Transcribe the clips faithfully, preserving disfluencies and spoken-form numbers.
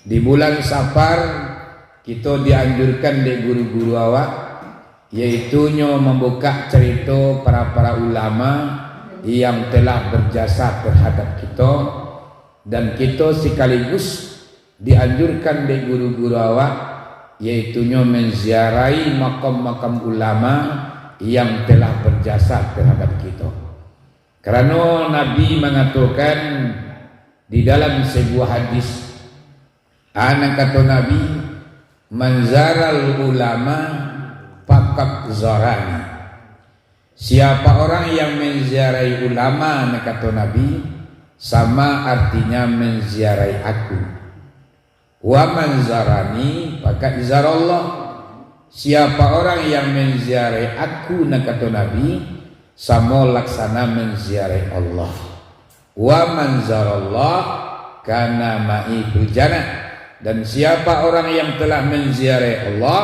Di bulan Safar, kito dianjurkan dek guru-guru awak, yaitunyo mambukak carito para-para ulama yang telah berjasa terhadap kito, dan kito sekaligus dianjurkan dek guru-guru awak, yaitunyo menziarahi makam-makam ulama yang telah berjasa terhadap kito. Karano Nabi mangatokan di dalam sebuah hadis, a, nan kato Nabi, "Man zaral ulama faqad zarani." Siapa orang yang menziarahi ulama, nan kato Nabi, sama artinya menziarahi aku. "Wa man zarani faqad zarallah." Siapa orang yang menziarahi aku, nan kato Nabi, samo laksana menziarahi Allah. "Wa man zarallah kana ma'i fil jannah." Dan siapa orang yang telah menziarahi Allah,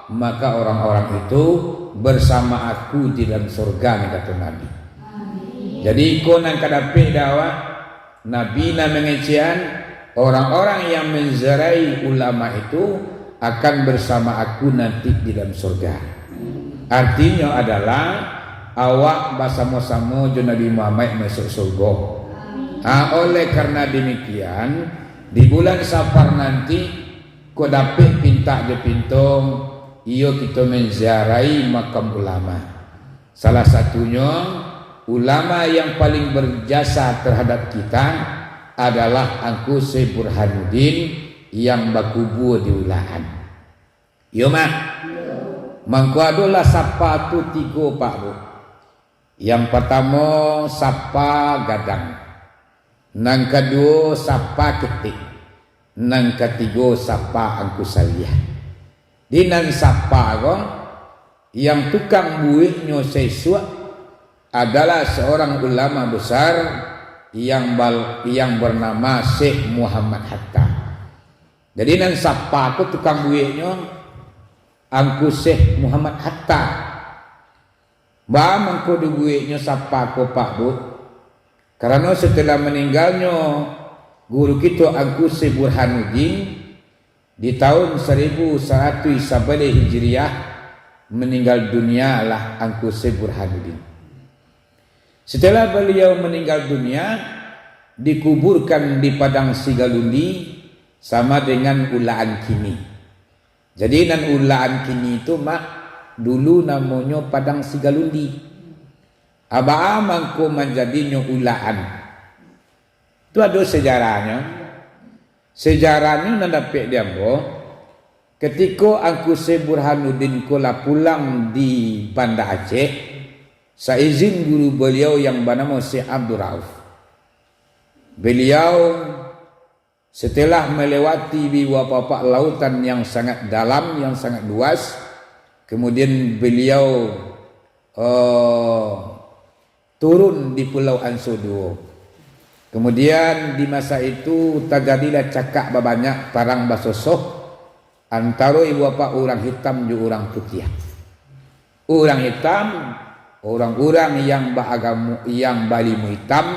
maka orang-orang itu bersama aku di dalam surga, nan kato Nabi. Jadi, iko nan ka dapek dek awak, Nabi nan mangecekan, orang-orang yang menziarahi ulama itu akan bersama aku nanti di dalam surga. Artinyo adalah, awak basamo-samo jo Nabi Muhammad masuak surga. Ha, oleh karena demikian, di bulan Safar nanti, kok dapek pintak jo pinto, iyo kito menziarahi makam ulama. Salah satunyo, ulama yang paling berjasa terhadap kita adalah Angku Syekh Burhanuddin yang bakubua di Ulakan. Iyo, Mak? Mangko adolah sapa tu tigo, Pak, Bu. Yang partamo, sapa gadang. Nan kaduo, sapa ketek. Nan katigo, sapa Angku Saliah. Di nan sapa ko, yang tukang bueknyo saisuak adalah seorang ulama besar yang bal-, yang bernama Syekh Muhammad Hatta. Jadi, nan sapa ko tukang bueknyo, Angku Syekh Muhammad Hatta. Baa mangko dibueknyo sapa ko, Pak, Bu? Karano setelah meninggalnyo guru kito Angku Syekh Burhanuddin, di tahun saribu saratuih sabaleh Hijriah, meninggal dunialah Angku Syekh Burhanuddin. Setelah beliau meninggal dunia, dikuburkan di Padang Sigalundi, sama dengan Ulakan kini. Jadi, nan Ulakan kini tu, Mak, dulu namonyo Padang Sigalundi. A baa mangko manjadinyo Ulakan? Tu ado sejarahnyo. Sejarahnyo nan dapek di ambo, ketiko Angku Syekh Burhanuddin ko lah pulang di Banda Aceh, saizin guru beliau yang banamo Syekh Abdul Rauf. Beliau setelah melewati di bapak-bapak lautan yang sangat dalam, yang sangat luas, kemudian beliau, eh, turun di Pulau Anso duo. Kemudian di masa itu tajadilah cakak babanyak, parang basosoh antaro ibu bapak urang hitam jo urang putiah. Urang hitam, urang-urang yang baagamo, yang bailmu hitam,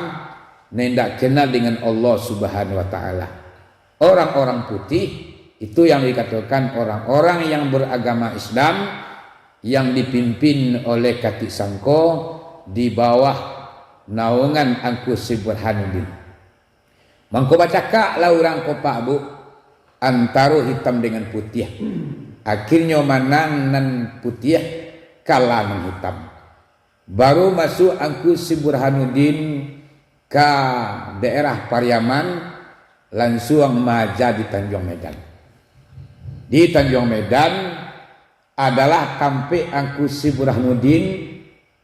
nan indak kenal dengan Allah Subhanahu wa Ta'ala. Orang-orang putih, itu yang dikatakan orang-orang yang beragama Islam, yang dipimpin oleh Katik Sangko di bawah naungan Angku Syekh Burhanuddin. Mangko bacakaklah urang ko, Pak, Bu, antaro hitam dengan putiah. Akhirnyo manang nan putiah, kalah nan hitam. Baru masuak Angku Syekh Burhanuddin ka daerah Pariaman, lansuang maaja di Tanjuang Medan. Di Tanjuang Medan adalah tampek Angku Syekh Burhanuddin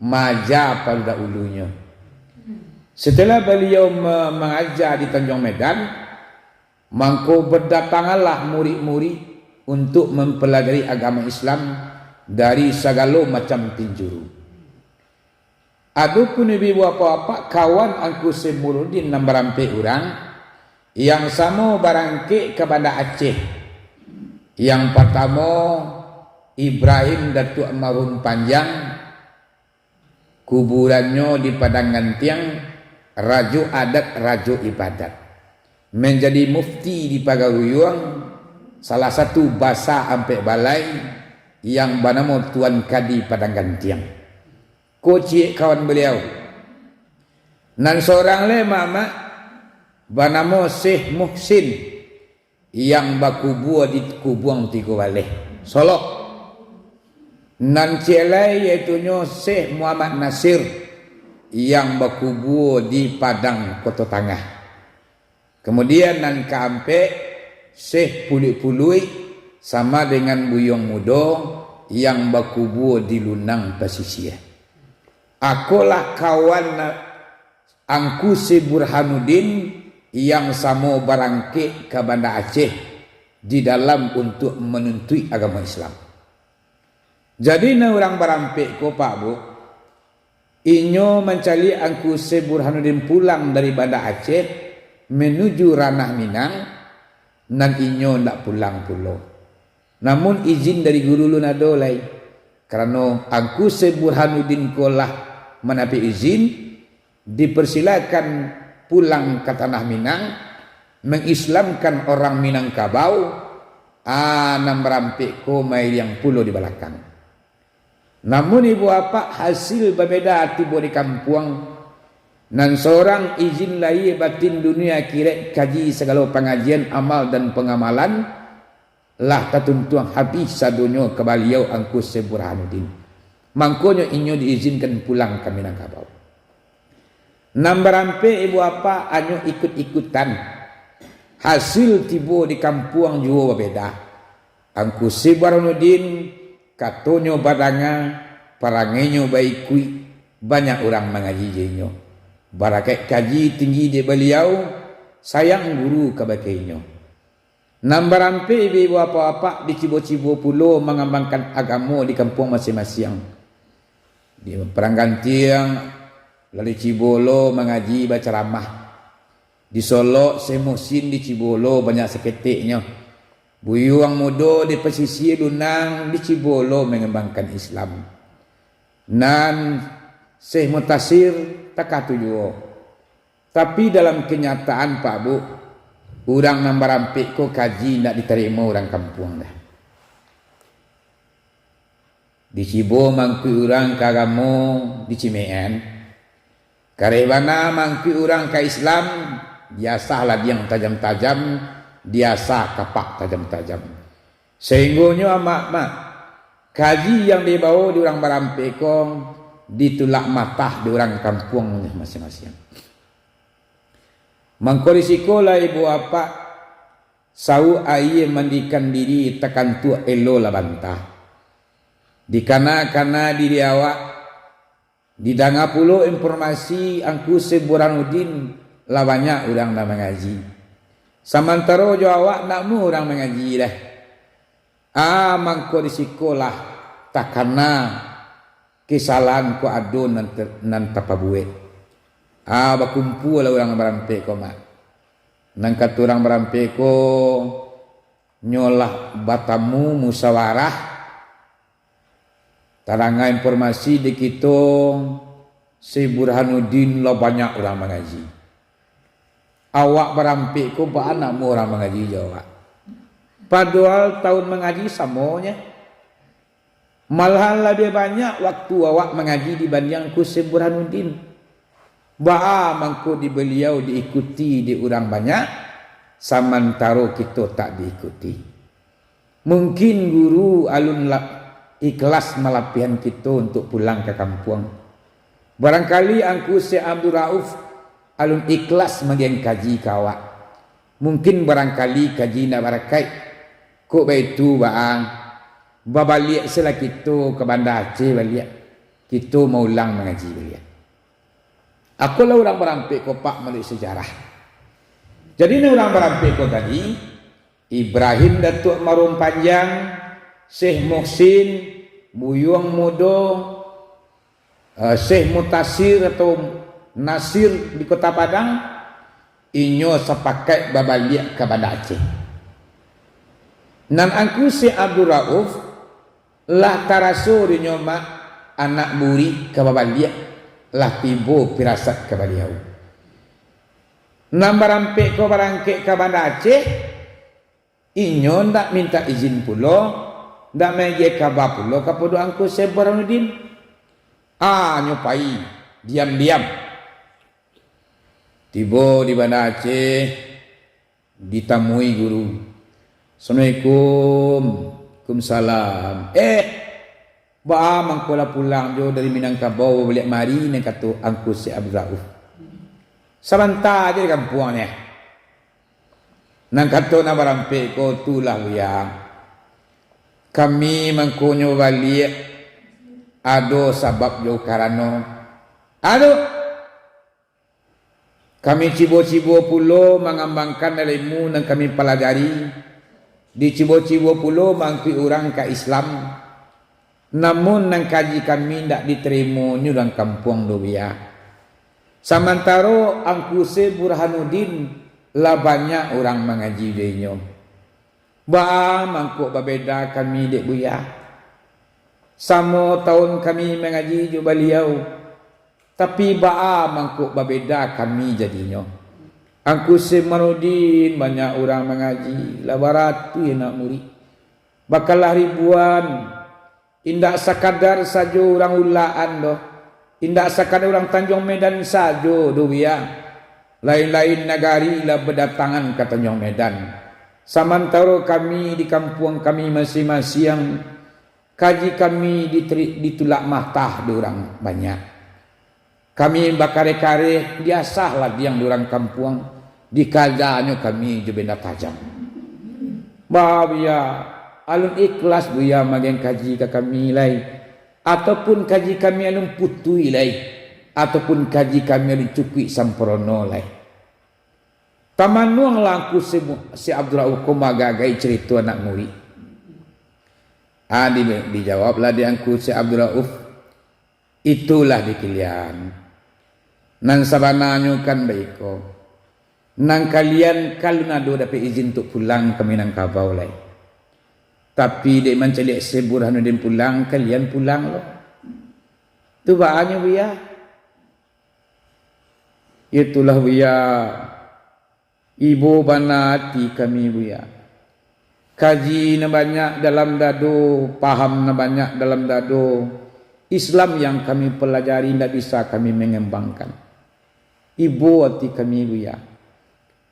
maaja pado dahulunyo. Setelah baliau ma-, maaja di Tanjuang Medan, mangko badatanganlah murid-murid untuak mampalajari agamo Islam dari sagalo macam pinjuru. Adopun ibu bapak-bapak, kawan Angku Syekh Burhanuddin nan barampek urang, yang samo barangkek ka Banda Aceh. Yang partamo, Ibrahim Datuak Marhum Panjang, kuburannyo di Padang Gantiang, rajo adat, rajo ibadat. Manjadi mufti di Pagaruyuang, salah satu basa ampek balai yang banamo Tuan Kadi Padang Gantiang. Ko ciek kawan baliau. Nan sorang lai mamak banamo Syekh Muhsin yang bakubua di Kubuang Tigo Baleh, Solok. Nan ciek lai yaitunyo Syekh Muhammad Nasir yang bakubua di Padang Koto Tangah. Kamudian nan kaampek, Syekh Puluik-Puluik sama dengan Buyuang Mudo yang bakubua di Lunang Pasisia. Akolah kawan Angku Syekh Burhanuddin yang samo barangkek ka Banda Aceh di dalam untuak manuntuik agamo Islam. Jadi, nan urang barampek ko, Pak Bu, inyo mancaliak Angku Syekh Burhanuddin pulang dari Banda Aceh manuju Ranah Minang, nan inyo ndak pulang pulo. Namun, izin dari guru lun ado lai, karano Angku Syekh Burhanuddin ko lah mandapek izin, dipersilakan pulang ka Tanah Minang, mangislamkan orang Minangkabau, a, nan barampek ko mairiang pulo di balakang. Namun, ibu apak, hasil babeda tibo di kampuang, nan sorang izin lahia batin dunia akhirat, kaji sagalo pangajian, amal dan pangamalan, lah tatuntuang habih sadonyo ka baliau Angku Syekh Burhanuddin. Mangkonyo inyo diizinkan pulang ka Minangkabau. Nan barampek ibu apak hanyo ikut-ikutan. Hasil tibo di kampuang juo babeda. Angku Syekh Burhanuddin, katonyo badanga, parangainyo baikuik, banyak urang mangaji jo inyo. Barakaik kaji tinggi dek baliau, sayang guru kabake inyo. Nan barampek ibu-ibu apak-apak dicibo-cibo pulo mangambangkan agamo di kampuang masiang-masiang. Di Padang Gantiang, lah dicibo lo mangaji bacaramah. Di Solok, Syekh Muhsin dicibo lo banyak saketeknyo. Buyuang Mudo di Pasisia Lunang dicibo lo mangambangkan Islam. Nan Syekh Mutasir takah tu juo. Tapi, dalam kanyataan, Pak Bu, urang nan barampek ko kaji indak ditarimo urang kampuang doh. Dicibo mangkuik urang ka agamo di Cimean, kareh bana mangkuik urang ka Islam, diasah ladiang tajam-tajam, diasah kapak tajam-tajam. Sainggonyo amak-amak, kaji yang dibawo di urang barampek ko ditulak matah di urang kampuang masiang-masiang. Mangko di sikolah ibu apak, sauak aia mandikan diri takantuak elo lah bantah. Dikana-kana diri awak, didanga pulo informasi Angku Syekh Burhanuddin lah banyak urang nan mangaji. Samantaro jo awak ndak muah urang mangaji doh. A, mangko di sikolah takana kesalahan ko ado nan te-, nan tapabuek. A, bakumpua lah urang barampek ko, Mak. Nan kato urang barampek ko, nyo lah batamu musawarah, tadanga informasi di kito, Syekh Burhanuddin lah banyak urang mangaji. Awak barampek ko baa ndak muah urang mangaji jo awak. Padohal tahun mangaji samonyo. Malahan labiah banyak waktu awak mangaji dibandiang Angku Syekh Burhanuddin. Baa mangko di baliau diikuti di urang banyak, samantaro kito tak diikuti? Mungkin guru alun la-, ikhlas malapihan kito untuak pulang ka kampuang. Barangkali Angku Syekh Abdul Rauf alun ikhlas magian kaji ka awak. Mungkin barangkali kaji indak barakaik. Kok baitu baa, babaliak se lah kito ka Banda Aceh baliak. Kito maulang mangaji baliak. Akolah urang barampek ko, Pak, manuruik sajarah. Jadi, nan urang barampek ko tadi, Ibrahim Datuak Maruang Panjang, Syekh Muhsin, Buyuang Mudo, eh, Syekh Mutasir atau Nasir di Kota Padang, inyo sapakaik babaliak ka Banda Aceh. Nan Angku Syekh Abdul Rauf, lah taraso dinyo, Mak, anak buruak ka babaliak, lah tibo pirasat ka baliau. Nan barampek ko barangkek ka Banda Aceh, inyo ndak mintak izin pulo, ndak maagiah kaba pulo kapado Angku Syekh Burhanuddin. Ah, nyo pai, diam-diam. Tibo di Banda Aceh, ditamui guru. "Assalamualaikum." "Waalaikumsalam." "Eh, baa mangko lah pulang jo dari Minangkabau baliak mari?" nan kato Angku Syekh Abdul Rauf. "Sabanta aja di kampuang neh." Nan kato nan barampek ko, "Tulah, Buya. Kami mangkonyo baliak, ado sabab jo karano, ado, kami cibo-cibo pulo mangambangkan ilmu nan kami palajari, dicibo-cibo pulo maangkuik urang ka Islam. Namun nan kaji kami indak ditarimo nyo urang kampuang doh, Buya. Samantaro Angku Syekh Burhanuddin lah banyak urang mangaji jo inyo. Baa mangko babeda kami dek Buya? Samo taun kami mangaji jo baliau, tapi baa mangko babeda kami jadinyo? Angku Syekh Burhanuddin banyak urang mangaji, lah baratuih anak murid, bakalah ribuan. Indak sakadar sajo urang Ulakan doh, indak sakadar urang Tanjuang Medan sajo doh, Buya. Lain-lain nagari lah badatangan ka Tanjuang Medan. Samantaro kami di kampuang kami masiang-masiang, kaji kami diteri-, ditulak matah dek urang banyak. Kami bakareh-kareh, diasah ladiang di urang kampuang, dikajanyo kami jo benda tajam. Baa, Buya, alun ikhlas Buya maagiah kaji ka kami lai, ataupun kaji kami alun putuih lai, ataupun kaji kami alun cukuik sampurno lai? Tamanuanglah Angku Syekh Mu-, Syekh Abdul Rauf ko maagai-agai carito anak murid. Ah, di-, dijawablah dek Angku Syekh Abdul Rauf, "Itulah di kalian. Nan sabananyo kan baiko. Nan kalian kan alun ado dapek izin untuak pulang ka Minangkabau lai. Tapi, dek mancaliak Syekh Burhanuddin pulang, kalian pulang lo. Tu baa nyo, Buya?" "Itulah, Buya. Ibo bana ati kami, Buya. Kaji nan banyak dalam dado, paham nan banyak dalam dado, Islam yang kami palajari indak bisa kami mangambangkan. Ibo ati kami, Buya.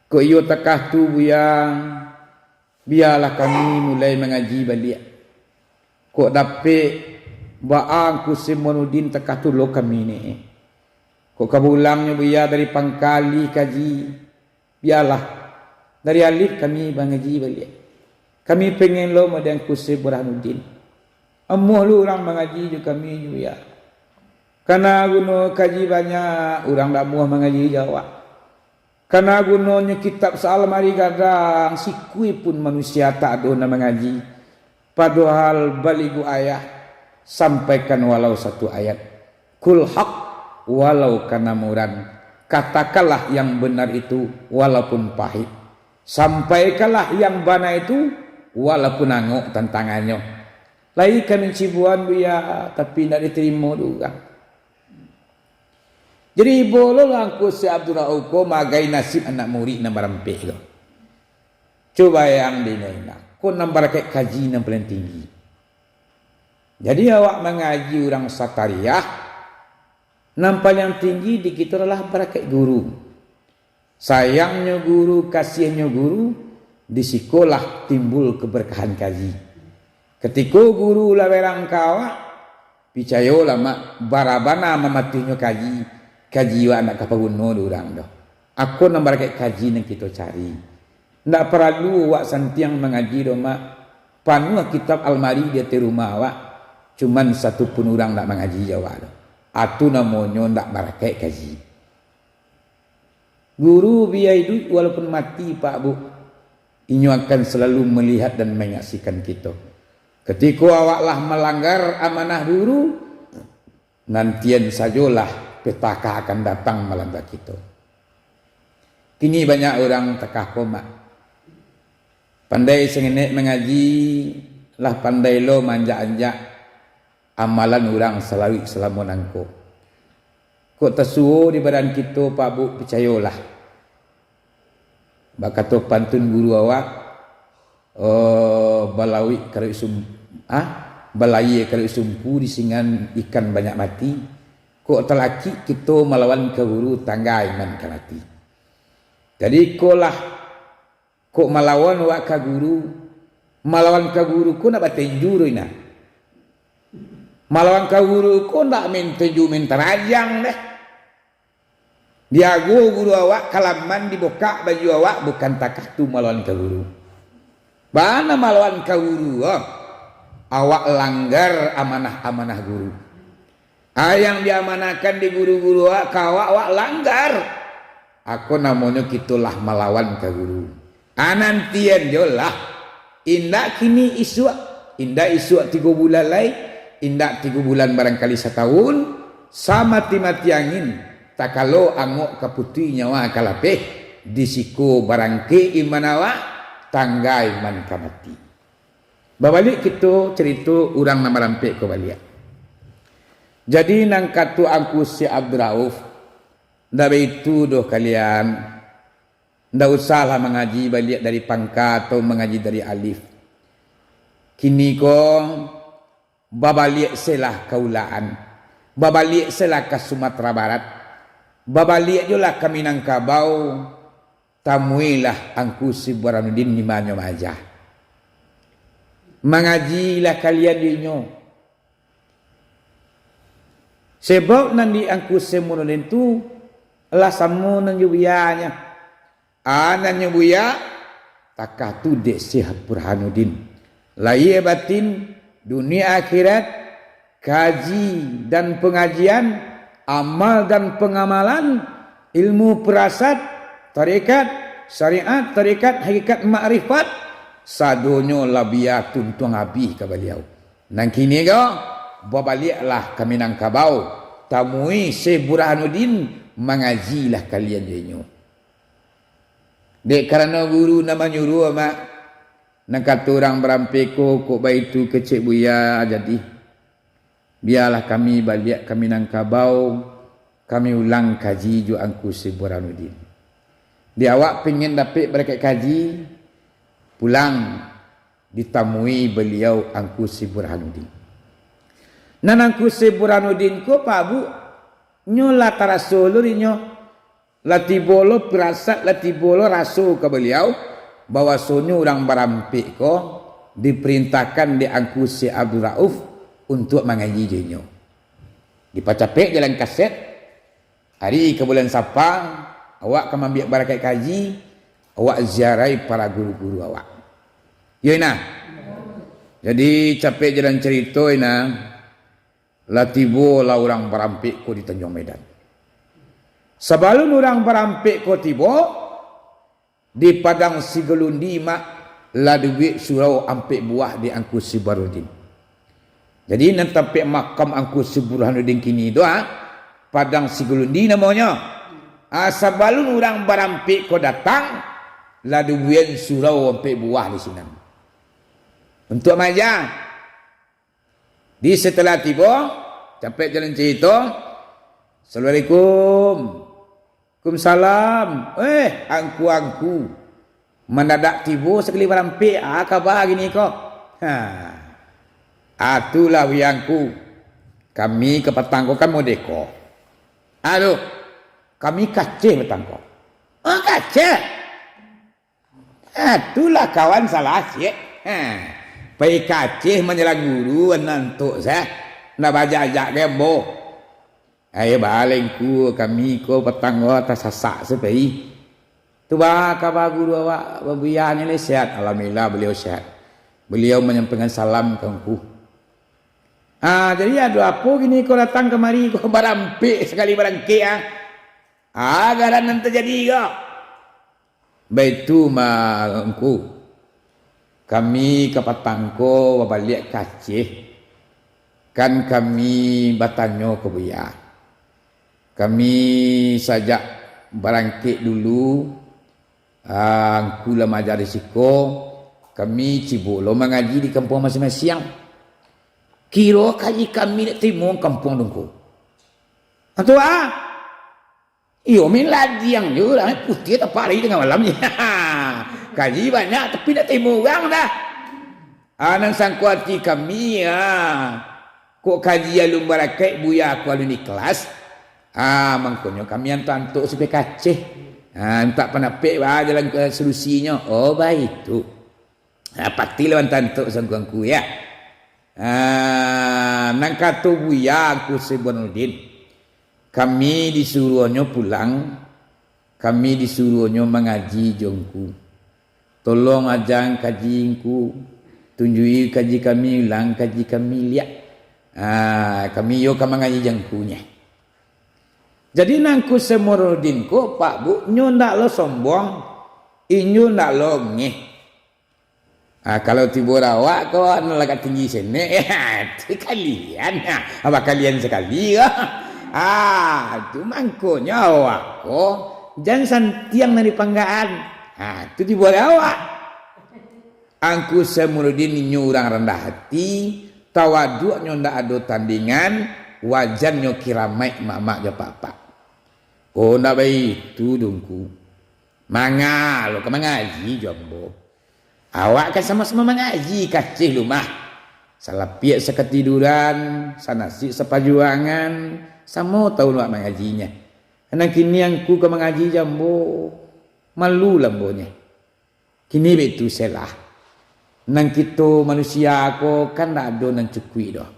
Kok iyo takah tu, Buya, bialah kami mulai mangaji baliak. Kok dapek baa Angku Syekh Burhanuddin takah tu lo kami ni. Kok ka pulangnyo, Buya, dari pangkali kaji, bialah, dari alif kami mangaji baliak. Kami pengen lo model Angku Syekh Burhanuddin. Amuah lo urang mangaji jo kami, Buya. Kana guno kaji banyak, urang dak amuah mangaji jo awak. Kana gunonyo kitab saalamari gadang, sikui pun manusia tak ado nan mangaji. Padohal baligu ayah, sampaikan walau satu ayat. Kul hak, walau kana muran. Katakanlah yang benar itu, walaupun pahit. Sampaikanlah yang bana itu, walaupun angok tantangannyo. Lai kami cibuan, Buya, tapi indak ditarimo dek urang." Jadi, ibo lo lah Angku Syekh Abdul Rauf ko maagai nasib anak murid nan barampek ko. Cubo bayang dek inyo, ko nan barakaik kaji nan paliang tinggi. Jadi, awak mangaji urang satariah, nan paliang tinggi di kito adalah barakaik guru. Sayangnyo guru, kasiahnyo guru, di sikolah timbul kabarkahan kaji. Katiko guru lah barang ka awak, picayolah, Mak, bara bana mamatuahnyo kaji, kaji awak ndak ka paguno dek urang doh. Ako nan barakaik kaji nan kito cari. Ndak paralu awak santiang mangaji doh, Mak. Panuah kitab almari di ateh rumah awak, cuman satu pun urang ndak mangaji jo awak doh. Atu namonyo ndak barakaik kaji. Guru biya iduik walaupun mati, Pak, Bu, inyo akan salalu malihat dan manyaksikan kito. Katiko awak lah malanggar amanah guru, nantian sajolah petaka akan datang malanda kito. Kini banyak urang takah ko, Mak. Pandai sangenek mangaji, lah pandai lo maanjak-anjak amalan urang salawik salamo nangko. Kok tasuo di badan kito, Pak, Bu, picayolah. Bakato pantun guru awak, oh, balauik karuik sum-, ah, balayie karuik sumpu, disingan ikan banyak mati. Kok talakik kito malawan ka guru, tangga iman ka mati. Jadi, kolah, kok malawan awak ka guru, malawan ka guru ko nak batinju doh, Ina. Malawan ka guru ko ndak main tinju, main tarajang deh. Diago guru awak, kalaman dibukak baju awak, bukan takah tu malawan ka guru. Bana malawan ka guru, oh. Awak langgar amanah-amanah guru. Ah, yang diamanahkan di guru-guru awak, ka awak, awak langgar. Ako namonyo kito lah malawan ka guru. Ah, nantian jo lah. Indak kini isuak, indak isuak tigo bulan lai, indak tigo bulan, barangkali satahun, samati-mati angin, takalo angok ka putuih nyawa ka lapeh, di siko barangkek iman awak, tangga iman ka mati. Babaliak kito carito urang nan barampek ko baliak. Jadi nan kato Angku Syekh Abdul Rauf, ndak baitu doh kalian. Ndak usahlah mangaji baliak dari pangka atau mangaji dari alif. Kini ko, babaliak selah ka Ulaan, babaliak selah ka Sumatera Barat, babaliak jolah ka Minangkabau, tamuilah Angku Syekh Burhanuddin di manyo maaja. Mangajilah kalian di inyo. Sebab nan di Angku Syekh Burhanuddin tu lah samo nan jo buyanyo. Ah, nan nyo buya, takah tu dek Syekh Burhanuddin. Lahia batin, dunia akhirat, kaji dan pangajian, amal dan pangamalan, ilmu parasat, tarekat, syariat, tarekat, hakikat, makrifat, sadonyo lah buya tuntuang abih ka baliau. Nan kini ko, babaliaklah ka Minangkabau, tamui Syekh Burhanuddin, mangajilah kalian jo inyo. Dek karano guru nan manyuruah, Mak, nan kato urang barampek ko, kok baitu kecek buya jadi. Bialah kami baliak ka Minangkabau, kami ulang kaji jo Angku Syekh Burhanuddin. Di awak pingin dapek barakaik kaji, pulang ditamui baliau Angku Syekh Burhanuddin. Nan Angku Syekh Burhanuddin ko, Pak Bu, nyo lah taraso lo dek nyo. Lah tibo lo pirasat, lah tibo lo raso ka baliau, bahwasonyo urang barampek ko diparintahkan dek Angku Syekh Abdul Rauf untuak mangaji jo inyo. Dipacapek jalan kaset, ari ka bulan Sapa, awak ka maambiak barakaik kaji, awak ziarai para guru-guru awak. Yo, Ina. Jadi, capek jalan carito, Ina. Lah tibo lah urang barampek ko di Tanjuang Medan. Sabalun urang barampek ko tibo, di Padang Sigalundi, Mak, lah dibuek surau ampek buah dek Angku Syekh Burhanuddin. Jadi, nan tampek makam Angku Syekh Burhanuddin kini tu, ah, Padang Sigalundi namonyo. Ah, sabalun urang barampek ko datang, lah dibuek surau ampek buah di sinan. Untuak maaja. Di setelah tibo, capek jalan carito, "Assalamualaikum." "Waalaikumsalam." "Eh, angku-angku, mandadak tibo sakali barampek, a kaba kini ko?" "Ha. A tu lah, wiangku, kami ka patang ko kan modeko." "Aduh, kami ka Aceh patang ko." "Oh, ka Aceh?" "Ah, tu lah kawan salah ciek. Ha, pai ka Aceh manjalang guru, anak antuk sah. Ndak baajak-ajak ka ambo." "Ayo baa lai, angku, kami ko patang ko tasasak se pai." "Tu baa kaba guru awak, babuya ni lai sehat?" "Alhamdulillah, baliau sehat. Baliau manyampaikan salam ka angku." "Ah, jadi ado apo kini ko datang kamari ko, barampek sakali barangkek, ah? A garan nan tajadi ko?" "Baitu mah, angku. Kami ka patang ko babaliak ka Aceh. Kan kami batanyo ka buya. Kami sajak barangkek dulu, ah, angku lah maaja di siko, kami cubo lo mangaji di kampuang masiang-masiang. Kiro kaji kami nak tarimo kampuang tu, angku." "Antu a?" Iyo, main ladiang jo lah, putiah tapak hari tangah malam. Kaji banyak, tapi ndak tarimo urang doh. Ah, nan sangko ati kami, ah. Kok kaji alun barakaik, buya ko alun ikhlas. Ah, mangkonyo kami antok-antok supai ka Aceh. Ah, mintak pandapek baa jalan, eh, solusinyo. Oh, baitu. Ah, pati lawan tantok sangko angku, ya. Ah, nan kato buya angku Syekh Burhanuddin, kami disuruahnyo pulang, kami disuruahnyo mangaji jo angku. Tolong aja kaji angku, tunjuki kaji kami, ulang kaji kami liak. Ah, kami iyo ka mangaji jo angku nyo. Jadi nan angku Syekh Burhanuddin ko, Pak Bu, nyo ndak lo sombong, inyo ndak lo ngeh. Ah, kalau tibo di awak ko, anu agak tinggi senek, tu kalian, ah, abah kalian sakali ko. Ah, tu mangkonyo awak ko, jan santiang nan di panggaan. Ah, tu tibo di awak. Angku Syekh Burhanuddin inyo urang randah ati, tawaduaknyo ndak ado tandingan, wajannyo kiramaik mamak jo apak-apak. Oh, ndak baitu doh angku. Manga lo ka mangaji jo ambo. Awak kan samo-samo mangaji ka Aceh lu mah. Salapiak sakatiduran, sanasik sapajuangan, samo tahu awak mangajinyo. Nan kini angku ka mangaji jo ambo, malu lah ambonyo. Kini baitu selah. Nan kito manusia ko kan ndak ado nan cukuik doh.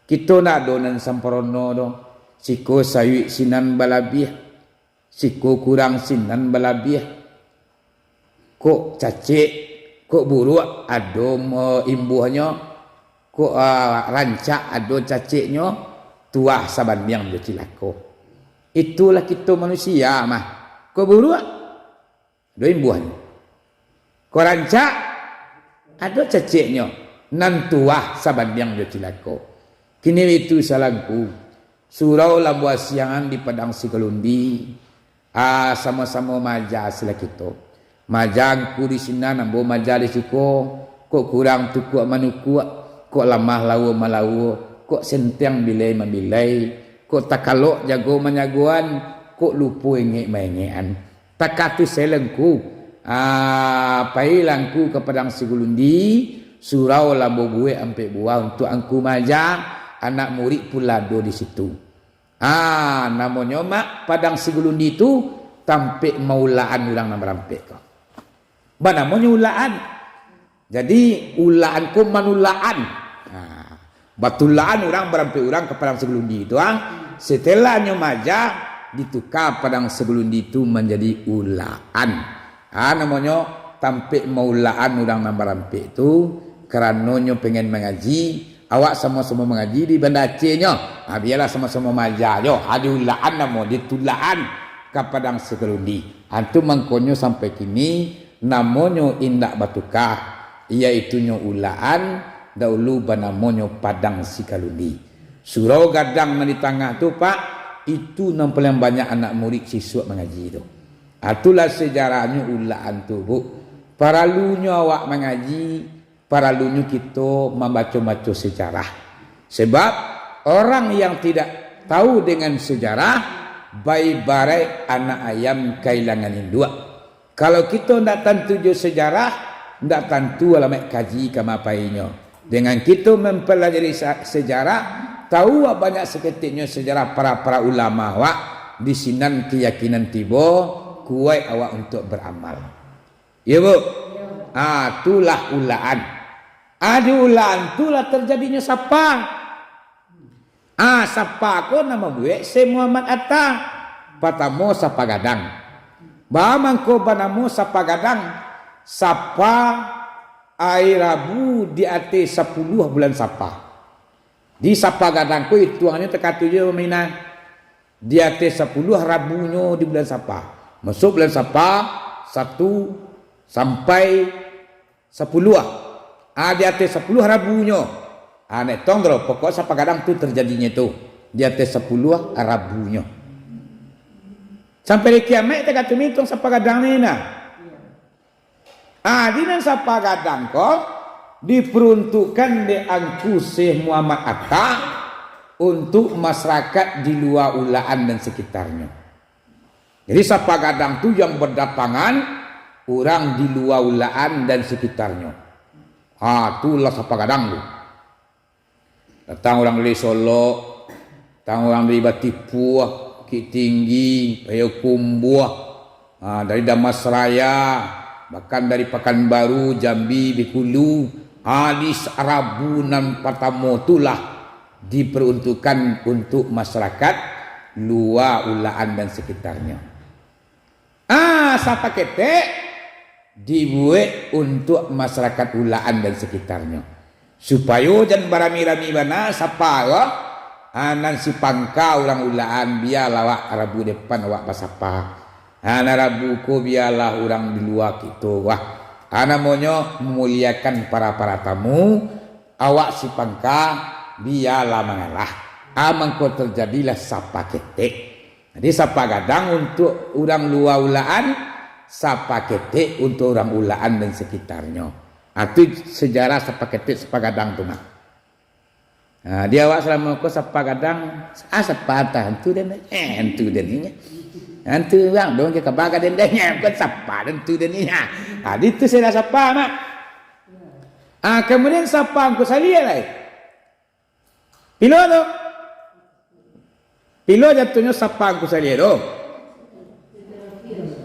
Kito ndak ado nan sampurno doh. Siko sayuik sinan balabiah. Siko kurang sinan balabiah. Kok cacek, kok buruak ado, eh, imbuahnyo. Kok, ah, rancak ado caceknyo, tuah sabandiang jo cilako. Itulah kito manusia mah. Kok buruak, ado imbuahnyo. Kok rancak, ado caceknyo, nan tuah sabandiang jo cilako. Kini itu salangku, surau lambuah siangan di Padang Sigalundi, ah, samo-samo maaja silah kito. Maaja angku di sinan, ambo maaja di siko, kok kurang tukuak manukuak, kok lamah lawo malawo, kok senteng bilai mambilai, kok takalok jago manyagoan, kok lupo ingek maengekan. Takah tu salangku, ah, pailah angku ka Padang Sigulundi, surau lah babuek ampek buah untuak angku maaja, anak murid pun lah ado di situ. Ah, namonyo mak Padang Sigulundi tu, tampek maulaan urang nan barampek ko. Banamonyo ulaan. Jadi, ulaan ko manulaan. Nah, batulaan urang barampek urang ka Padang Sigulundi tu, ah. Setelahnyo maaja, dituka Padang Sigulundi tu manjadi ulaan. Ah, namonyo tampek maulaan urang nan barampek tu, karano nyo pengen mangaji, awak samo-samo mangaji di Banda Aceh nyo. Ah, bialah samo-samo maaja jo. Ah, diulaan namo, ditulaan ka Padang Sigulundi. Ah, tu mangkonyo sampai kini, namonyo indak batuka, iyaitunyo ulaan, dahulu banamonyo Padang Sikalundi. Surau gadang nan di tangah tu, Pak, itu nan paling banyak anak murid sisuak mangaji tu. Ah, itulah sejarahnyo ulaan tu, Bu. Paralunyo awak mangaji, paralunyo kito mambaco-baco sejarah. Sebab, orang yang tidak tahu dengan sejarah, baibaraik anak ayam kailangan induak. Kalau kito ndak tantu jo sejarah, ndak tantu alamaik kaji ka ma painyo. Dengan kito mampalajari sa-, sejarah, tahu banyak saketeknyo sejarah para-para ulama awak, di sinan keyakinan tibo, kuaik awak untuak baramal. Iyo, Bu? Ah, tulah ulaan. Ah, di ulaan tu lah tarjadinyo sapa. Ah, sapa ko namo buek Syekh Muhammad Atta. Patamo sapa gadang. Ba mangko banamo sapa gadang, sapa ari Rabu di ateh sapuluah bulan Sapa. Di sapa gadang ko ituangnyo takatuju bamina. Di ateh sapuluah Rabunyo di bulan Sapa. Masuk bulan Sapa, satu sampai sapuluah. Ah, di ateh sapuluah Rabunyo. Ah, nek tong tu lo, pokok sapa gadang tu tarjadinyo tu. Di ateh sapuluah Rabunyo. Sampai di kiamat, takatuju mintong sapa gadang ni nah. Ah, di nan sapa gadang ko diperuntukkan dek Angku Syekh Muhammad Atta untuk masyarakat di lua Ulaan dan sekitarnyo. Jadi, sapa gadang tu yang berdatangan urang di lua Ulaan dan sekitarnyo. Ha, tu lah sapa gadang tu. Datang urang dari Solok, datang urang dari Batipuah, Bukittinggi, Payakumbuah, ha, dari Dharmasraya, bahkan dari Pakanbaru, Jambi, Bengkulu. Ha, di Rabu nan partamo tu lah diperuntukkan untuk masyarakat lua Ulaan dan sekitarnyo. Ah, sapa ketek dibuek untuak masyarakat Ulaan dan sekitarnyo. Supayo jan barami-rami bana sapa ko, ah, nan sipangka urang Ulaan, bialah awak Rabu depan awak basapa. Ah, nan Rabu ko bialah urang di lua kito, wah. Ah, namonyo mamuliakan para-para tamu, awak sipangka bialah mangalah. Ah, mangko terjadilah sapa ketek. Jadi, sapa gadang untuak urang lua Ulaan, sapa ketek untuak urang Ulaan dan sekitarnyo. Ah, tu sejarah sapa ketek, sapa gadang tu, Mak. Ah, di awak salamo ko sapa gadang, ah, sapa tah, antu den, eh, antu den inyo. Antu urang dong ke kaba ka den, den, eh, bukan sapa den, antu den inyo. Ah, di tu sejarah sapa, Mak. Ah, kemudian sapa Angku Saliah lai? Pilo tu? Pilo jatuahnyo sapa Angku Saliah tu?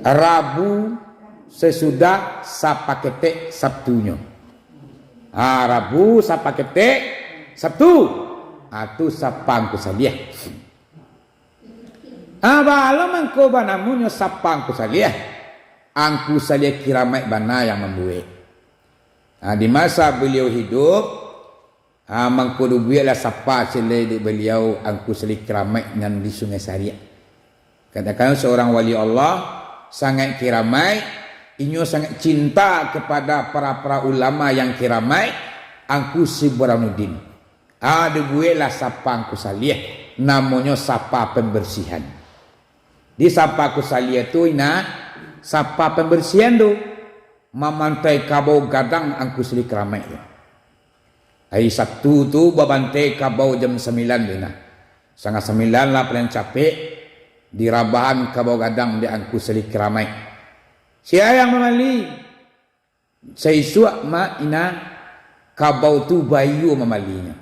Rabu sesudah sapa ketek Sabtunyo. Ha, Rabu sapa ketek Sabtu. Ha, tu sapa Angku Saliah. Ha, baa lo mangko banamonyo sapa Angku Saliah? Angku Saliah Kiramaik bana yang mambuek. Ha, di masa baliau hidup, ha, mangko dibueklah sapa ciek lai dek baliau Angku Saliah Kiramaik nan di Sungai Sariak. Kadang-kadang seorang wali Allah sangat kiramaik, inyo sangat cinta kepada para-para ulama yang kiramaik, Angku Saliah Burhanuddin. Ha, dibueklah sapa Angku Saliah, namonyo sapa pembersihan. Di sapa Angku Saliah tu, ina, sapa pembersihan tu, mamantai kabau gadang Angku Saliah Kiramaik tu. Ari Sabtu tu babantai kabau jam sambilan tu, ina. Satangah sambilan lah paling capek, dirabahan kabau gadang dek Angku Saliah Kiramaik. Sia yang mamali? Saisuak, Mak, ina, kabau tu baiyo mambalinyo.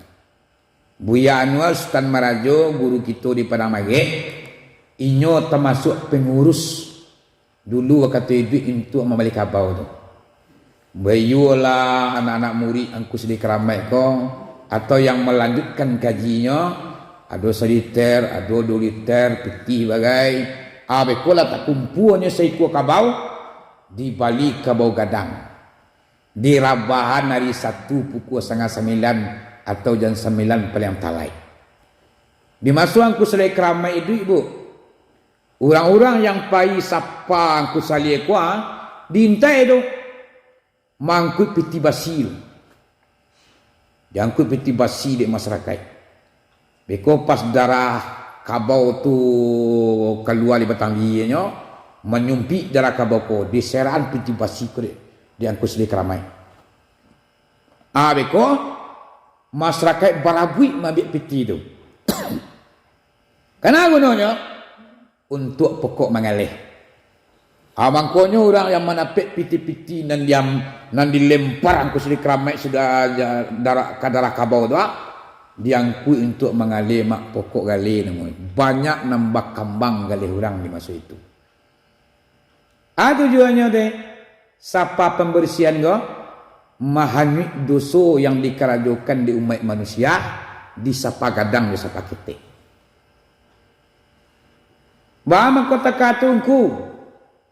Buya Anwar Sutan Marajo, guru kito di Padang Magek, inyo tamasuak pangurus dulu wakatu iduik untuak mambali kabau tu. Baiyolah anak-anak murid Angku Saliah Kiramaik ko, atau yang malanjutkan kajinyo, ado saliter, ado duo liter, pitih bagai. Ah, beko lah takumpuanyo saikua kabau, dibali kabau gadang. Dirabahan ari Sabtu pukua satangah sambilan atau jam sambilan paling talaik. Di maso Angku Saliah Kiramaik iduik, Bu, urang-urang yang pai sapa Angku Saliah ko, diintai tu, maangkuik pitih basi tu. Diangkuik pitih basi dek masarakaik. Beko pas darah kabau tu kalua di batang giginyo, manyumpik darah kabau ko, diserahan pitih basi ko dek, dek Angku Saliah Kiramaik. Ah, beko, masarakaik barabuik maambiak pitih tu. Kana gunonyo? Untuak pokok mangaleh. Ah, mangkonyo urang yang mandapek pitih-pitih nan diam-, nan dilempar Angku Saliah Kiramaik sudah ja-, darah, ka darah kabau tu, ah, diangkuik untuak mangaleh, Mak, pokok galeh namonyo. Banyak nan bakambang galeh urang di maso itu. Ah, tujuannyo teh, sapa pambarasian ko, mahanyuik doso yang dikarajokan di umaik manusia, di sapa gadang, di sapa ketek. Baa mangko takato Ngku,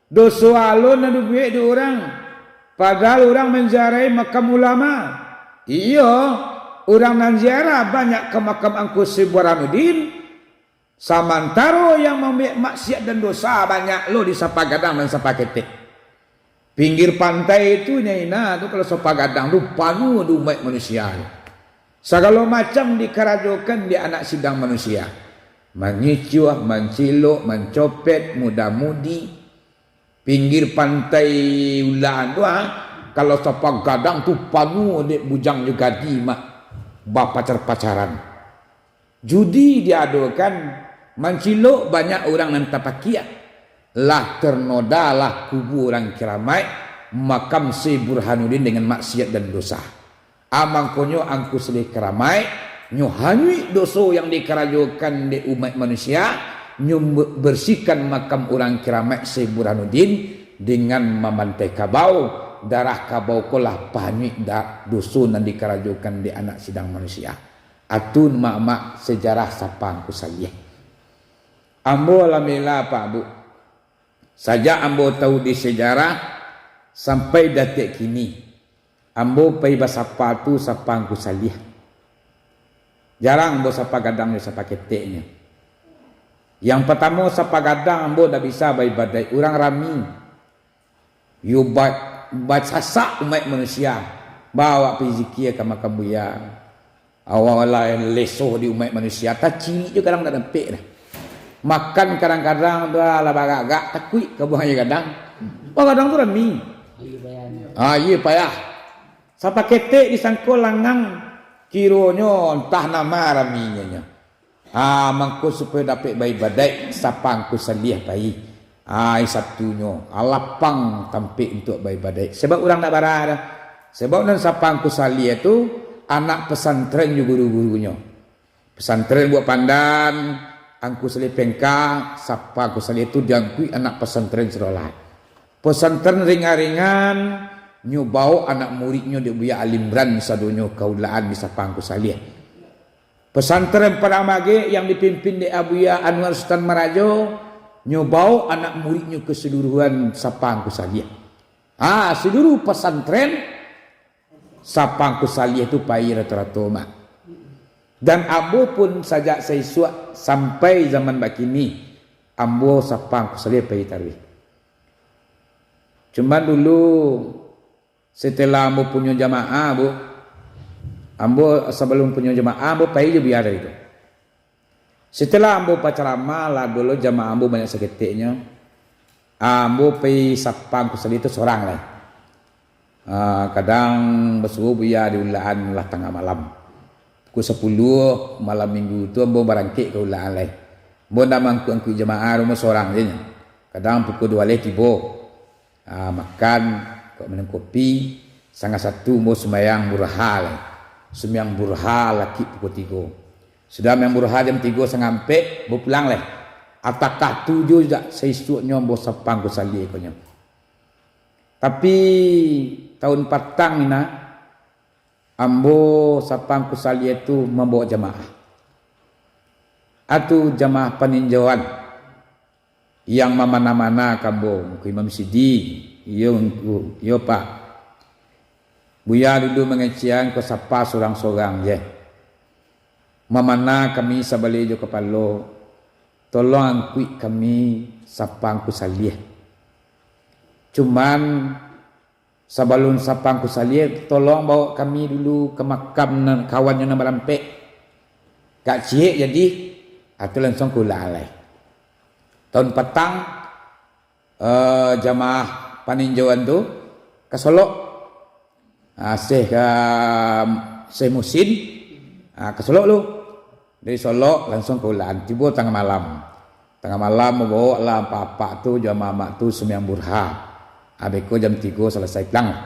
doso alun nan dibuek dek urang, padahal urang manziarahi makam ulama. Iyo, urang nan ziarah banyak ka makam Angku Saliah Burhanuddin, samantaro yang mambuek maksiat dan dosa banyak lo di sapa gadang nan sapa ketek. Pinggir pantai tu, nyo ina tu, kalau sapa gadang tu, panuah di umaik manusia tu. Sagalo macam dikarajokan dek anak sidang manusia. Mangicuah, mancilok, mancopet, muda-mudi. Pinggir pantai Ulaan tu, ha, kalau sapa gadang tu, panuah dek bujang jo gadih, Mak, bapacar-pacaran. Judi diadokan, mancilok banyak urang nan tapakiak. Lah ternoda lah kubu urang kiramaik, makam Syekh Burhanuddin dengan maksiat dan dosa. A mangkonyo Angku Saliah Kiramaik, nyo hanyuik doso yang dikarajokan dek umaik manusia, nyo be-, bersihkan makam urang kiramaik Syekh Burhanuddin dengan mamantai kabau. Darah kabau ko lah pahanyuik da-, doso nan dikarajokan dek anak sidang manusia. Atun mamak sejarah Sapa Angku Saliah. Ambo alhamdulillah, Pak, Bu. Sajak ambo tahu di sejarah sampai datiak kini, ambo pai basapa tu Sapa Angku Saliah. Jarang ambo sapa gadang jo sapa keteknyo. Yang patamo, sapa gadang ambo ndak bisa baibadaik, urang rami. Yo ba-, basasak umaik manusia, bawa pai zikia ka makam buya. Awak lah leso di umaik manusia, tacilik jo kadang ndak dapek dah. Makan kadang-kadang tu lah bagagak, takuik ka buang aia gadang. Wah, gadang tu rami. Ah, iyo payah. Sapa ketek disangko langang, kironyo antah nan ma raminyo nyo. Ah, mangko supayo dapek baibadaik, Sapa Angku Saliah pai. Ah, Sabtunyo, ah, lapang tampek untuak baibadaik. Sabab urang ndak bara dah. Sabab nan Sapa Angku Saliah tu anak pesantren jo guru-gurunyo. Pesantren Buak Pandan, Angku Saliah Pengka, Sapa Angku Saliah tu diangkuik anak pesantren Sirolat. Pesantren Ringan-Ringan, nyo baok anak muridnyo dek Buya Alimran sadonyo ka Ulaan di Sapa Angku Saliah. Pesantren Padang Magek yang dipimpin dek Abuya Anwar Sutan Marajo, nyo baok anak muridnyo keseluruhan Sapa Angku Saliah. Ha, seluruh pesantren Sapa Angku Saliah tu pai rato-rato, Mak. Dan ambo pun sajak saisuak sampai zaman bakini, ambo Sapa Angku Saliah pai taruih. Cuman dulu, setelah ambo punyo jamaah, Bu, ambo sabalum punyo jamaah, ambo pai jo buya tadi tu. Setelah ambo bacaramah, lah dulu jamaah ambo banyak saketeknyo, ambo pai Sapa Angku Saliah tu sorang lai. Ah, kadang basuo buya di Ulaan lah tangah malam. Pukul sapuluah malam minggu tu ambo barangkek ka Ulaan lai. Ambo ndak maangkuik-angkuik jamaah, ambo sorang je nyo. Kadang pukul duo lai tibo. Ah, makan, kok minum kopi, sangah satu ambo sumbayang burha lai. Sumbayang burha lakik pukul tigo. Sudah sumbayang burha jam tigo sangah ampek, ambo pulang lai. Atakah tujuah jak saisuaknyo ambo Sapa Angku Saliah ko nyo. Tapi, taun patang ina, ambo Sapa Angku Saliah tu mambaok jamaah. Atu jamaah paninjauan. Yang mamana-mana ka ambo, Ngku Imam Sidi, iyo Ngku, iyo Pak. Buya dulu mangecekan ko Sapa sorang-sorang je. Mamana kami sabaleh jo kapalo, tolong angkuik kami Sapa Angku Saliah. Cuman, sabalun Sapa Angku Saliah, tolong baok kami dulu ka makam nan, kawannyo nan barampek. Kak ciek jadi, atu lansuang ka Ulaan lai. Taun patang, eh, jamaah paninjauan tu ka Solok. Ah, Syekh ka, Syekh Muhsin, ah, ka Solok lu. Dari Solok lansuang ka Ulaan, tibo tangah malam. Tangah malam mambaok lah apak-apak tu jo amak-amak tu sumbayang burha. Abih ko jam tigo salasai pulang.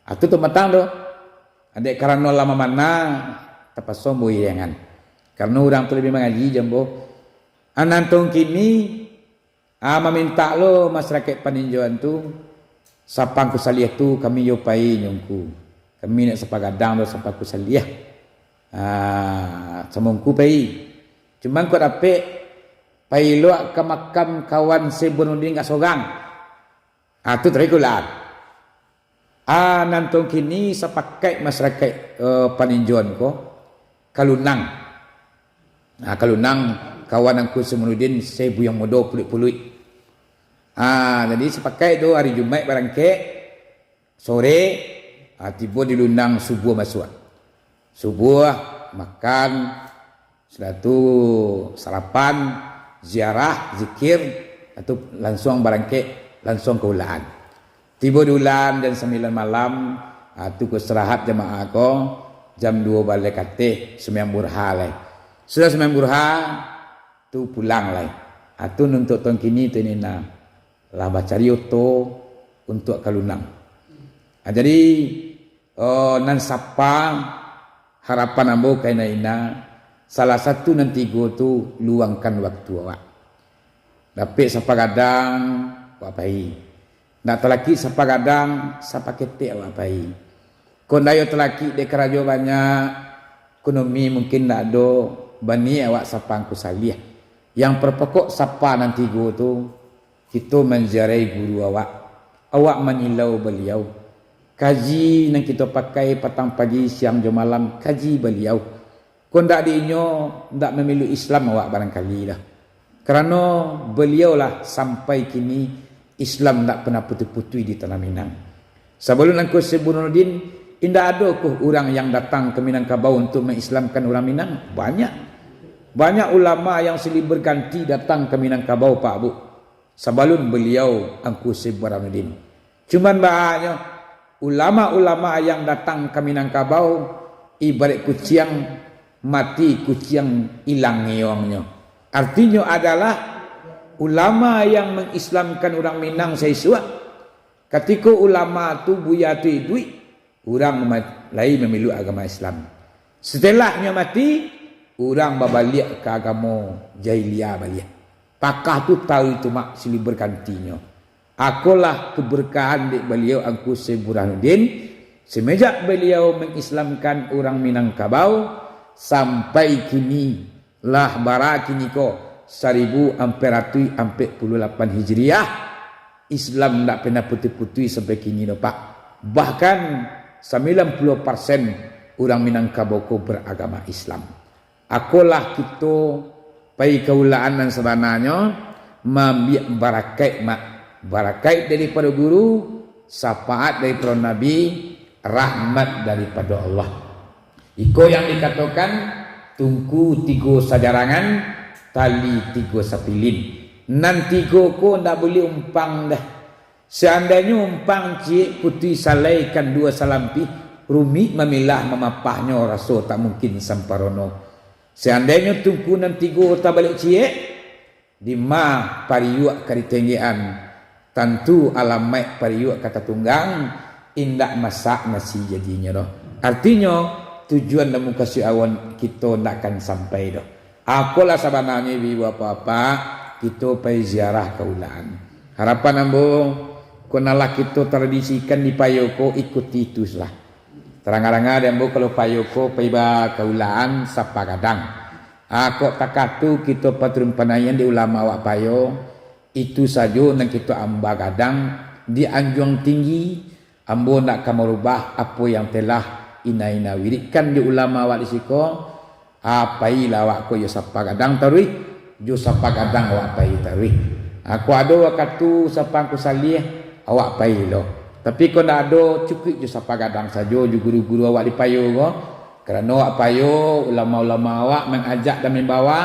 Ah, tu taun patang tu. Dek karano lah mamana, tapaso ambo iriangan. Karano urang tu labiah mangaji jo ambo. Ah, nan taun kini, ah, mamintak lo masarakaik paninjauan tu, Sapa Angku Saliah tu kami yo pai nyo Ngku. Kami nak sapa gadang lo Sapa Angku Saliah. Ah, samo Ngku pai. Cuman kok dapek, pai lo ka makam kawan Syekh Burhanuddin ka sorang. Ah, tu taruih ka Ulaan. Ah, nan taun kini sapakaik masarakaik, eh, paninjauan ko, ka Lunang. Ah, ka Lunang, kawan Angku Syekh Burhanuddin, Syekh Buyuang Mudo Puluik-Puluik. Ah, jadi sapakaik tu hari Jumaik barangkek, sore, ah, tibo di Lunang subuah masuak. Subuah, makan, sudah tu sarapan, ziarah, zikir, sudah tu lansuang barangkek, lansuang ka Ulaan. Tibo di Ulaan jam sambilan malam, ah, tu ko istirahat jamaah ko, jam duo baleh kateh sumbayang burha lai. Sudah sumbayang burha, tu pulang lai. Ah, tu nan untuak taun kini tu nina. lah bacari oto untuak ka lunang. Ah, jadi, eh, nan sapa harapan ambo ka ina-ina, salah satu nan tigo tu luangkan waktu awak. Dapek sapagadang, awak pai. Ndak talakik sapagadang, sapaketek awak pai. Kok ndak yo talakik dek karajo banyak, ekonomi mungkin ndak ado, baniaik awak sapa Angku Saliah. Yang terpokok sapa nan tigo tu, kito manziarahi guru awak, awak manyilau baliau. Kaji nan kito pakai patang pagi, siang jo malam, kaji baliau. Kok ndak di inyo, ndak mamilu Islam awak barangkali lah. Karano baliau lah sampai kini Islam ndak pernah putuih-putuih di Tanah Minang. Sabalun Angku Syekh Burhanuddin, indak ado koh urang yang datang ka Minangkabau untuk ma-Islamkan urang Minang? Banyak. Banyak ulama yang silih berganti datang ka Minangkabau, Pak Bu. Sabalun baliau Angku Syekh Burhanuddin. Cuman bahanyo, ulama-ulama yang datang ka Minangkabau, ibarat kuciang mati, kuciang ilang ngeongnyo. Artinyo adalah, ulama yang mangislamkan urang Minang saisuak, katiko ulama tu, buya tu iduik, urang ma-, lai mamiluk agama Islam. Satelahnyo mati, urang babaliak ka agamo jahiliah baliak. Pakah tu tahu itu mak silih bergantinyo. Akolah keberkahan dek baliau Angku Syekh Burhanuddin, semenjak baliau mangislamkan urang Minangkabau, sampai kini, lah bara kini ko, saribu ampek ratuih ampek puluah lapan Hijriah, Islam ndak pernah putuih-putuih sampai kini doh, Pak. Bahkan, sambilan puluah persen urang Minangkabau ko beragama Islam. Akolah kito pai ka ulaan nan sabananyo, maambiak barakaik, mak. Barakaik daripado guru, syafaat daripado Nabi, rahmat daripado Allah. Iko yang dikatokan, tungku tigo sajarangan, tali tigo sapilin. Nan tigo ko ndak buliah umpang doh. Seandainyo umpang ciek putuih salai kan duo salampih, rumik mamilah mamapahnyo raso tak mungkin samparono. Seandainyo tungku nan tigo tabaliak ciek, dima pariuak ka ditenggekan, tantu alamaik pariuak ka tatunggang, indak masak nasi jadinyo doh. Artinyo, tujuan nan mukasuik awak kito ndak akan sampai doh. Akolah sabananyo, ibu-ibu, bapak-bapak, kito pai ziarah ka ulaan. Harapan ambo, kok nan lah kito tradisikan di Payo ko, ikuti tu lah. Tarang-arang dek ambo, kalau Payo ko pai ba ka ulaan, sapagadang. Ah, kok takah tu kito paturunan panaian di ulama awak Payo, itu sajo nan kito amba gadang di anjuang tinggi. Ambo ndak ka marubah apo yang telah ina-ina wiridkan di ulama awak di siko. Ah, pailah awak ko jo sapagadang taruih, jo sapagadang awak pai taruih. Ah, kok ado wakatu sapa Angku Saliah, awak pai lo. Tapi kok ndak ado, cukuik jo sapagadang sajo jo guru-guru awak di Payo ko. Karano awak Payo, ulama-ulama awak mangajak dan mambawa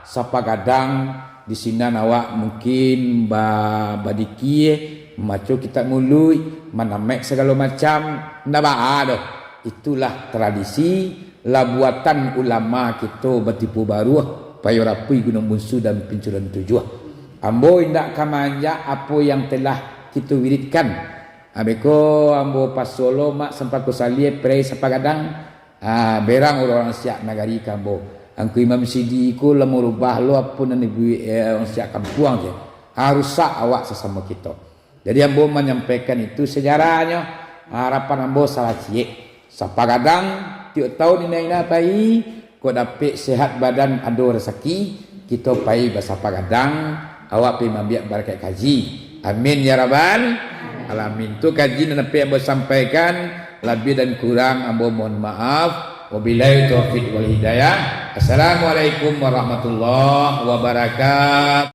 sapagadang, di sinan awak mungkin ba-, badikia, mambaco kitab Maulud, manamaik sagalo macam, ndak baa doh. Itulah tradisi, lah buatan ulama kito Batipu Baruah, Payo Rapui, Gunuang Bunsu, dan Pincuran Tujuah. Ambo indak ka maanjak apo yang telah kito wiridkan. Abih ko ambo paso lo mak sapa Angku Saliah pai sapagadang. Ah, berang urang-urang siak nagari ka ambo. Angku Imam Sidi ko lah marubah lo apo nan dibuek, eh, urang siak kampuang se. Ah, rusak awak sasamo kito. Jadi ambo manyampaikan itu sejarahnyo. Ah, harapan ambo salah ciek. Sapagadang, tiok taun ina-ina pai, kok dapek sehat badan ado rasaki, kito pai basapagadang, awak pai maambiak barakaik kaji. Amin ya rabbal alamin. Tu kaji nan dapek ambo sampaikan, labiah dan kurang ambo mohon maaf. Wabillahi taufiq wal hidayah. Assalamualaikum warahmatullahi wabarakatuh.